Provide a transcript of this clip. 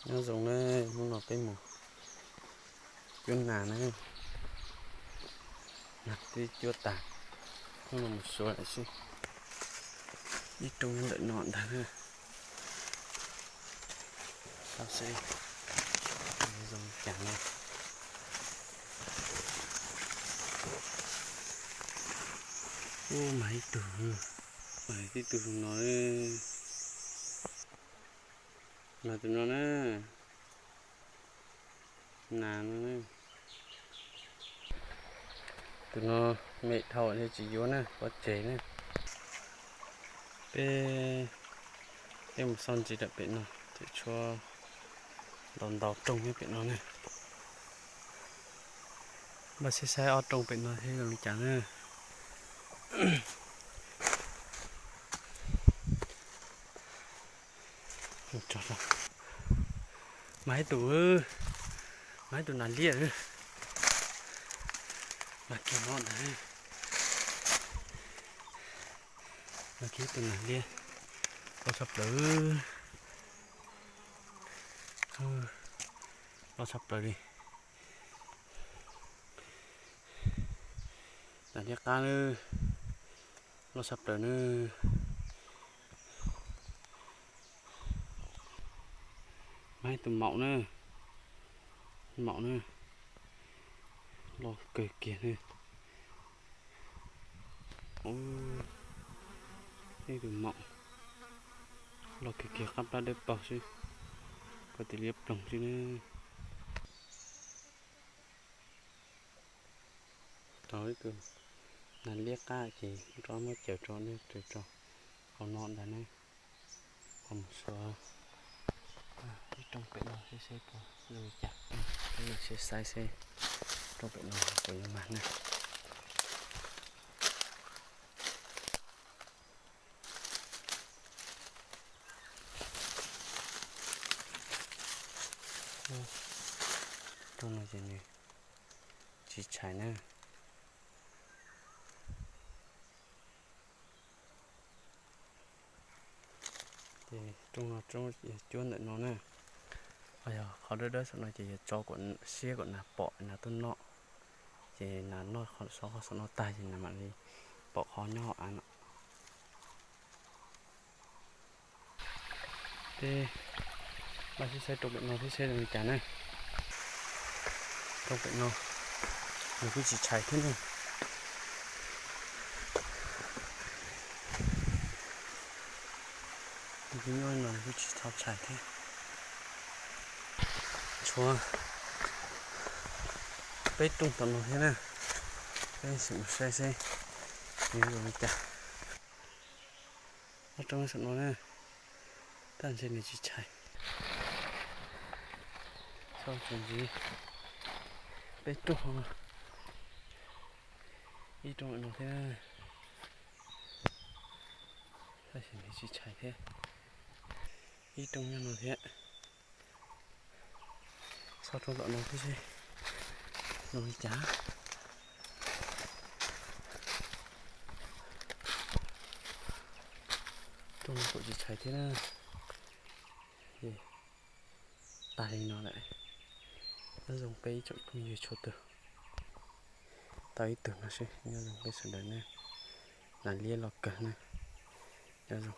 Nyob zoo na, hnub no peb mus cuab nas na, nas twb cuab tas, hnub no mus suav lawm xwb. Ib rooj nyob ntawm no ntag na. Tau seb zoo li cas na. Ub, mas ib tug, mas ib tug no, mas tus no na, nas no na. Tus no me dhau thiaj tsis yuav na, pov tseg na. Peb, peb mus xauj ntsis rau pem no, ces tshuav ntau ntau rooj nyob pem no na. Npaj sib saib ob rooj pem no seb zoo li cas na. Mas ib tus, mas ib tus nas liab, mas kiag no ntag. Mas kiag ib tus nas liab, loj tshaj plaws, loj tshaj plaws li. Nas liab qab na, loj tshaj plaws na. Mas ib tus maum na, maum na, loj kawg kiag na. Ib tus maum loj kawg kiag, qab plab dawb paug xwb, ko tis liab ploog xwb na. Tau ib tug nas liab qab ces rov muab caws rau nej rau hauv no ntag ne. Ho mus suav ib rooj pem no seb seb puas zoo li cas. Peb mus seb saib seb rooj pem no puas yuav mag na. Rooj no ces nws tsis tshais na. Ces rooj no rooj cuab ntawm no na. Ho yog qhov dawb dawb saum no ces yog tso kom siab kom nas pom nas tuaj noj. Ces nas noj qhov saum no tag ces nas mam li pom qhov nyob hauv av no. Peb mam sib saib rooj pem no thiab seb zoo li cas na. Rooj pem no nws kuj tsis tshais thiab ne. Nws kuj nyob no nws kuj tsis tau tshais thiab. Tshuav peb rooj tom no thiab na. Peb sim mus saib seb nws zoo li cas. Ob rooj saum no na, tab ntshe nws tsis tshais. Txhob txwm ntxiv, peb rooj, ib rooj no thiab, tab sis nws tsis tshais thiab. Ib rooj nyob no thiab, txhob rooj tom no thiab seb zoo li cas. Rooj no kuj tsis tshais thiab na. Tag li no lawm. Nyob zoo peb ib tsoom phooj ywg txhua tus. Tau ib tug no seb, nyob zoo peb sawv daws ne. Nas liab loj kawg ne. Nyob zoo.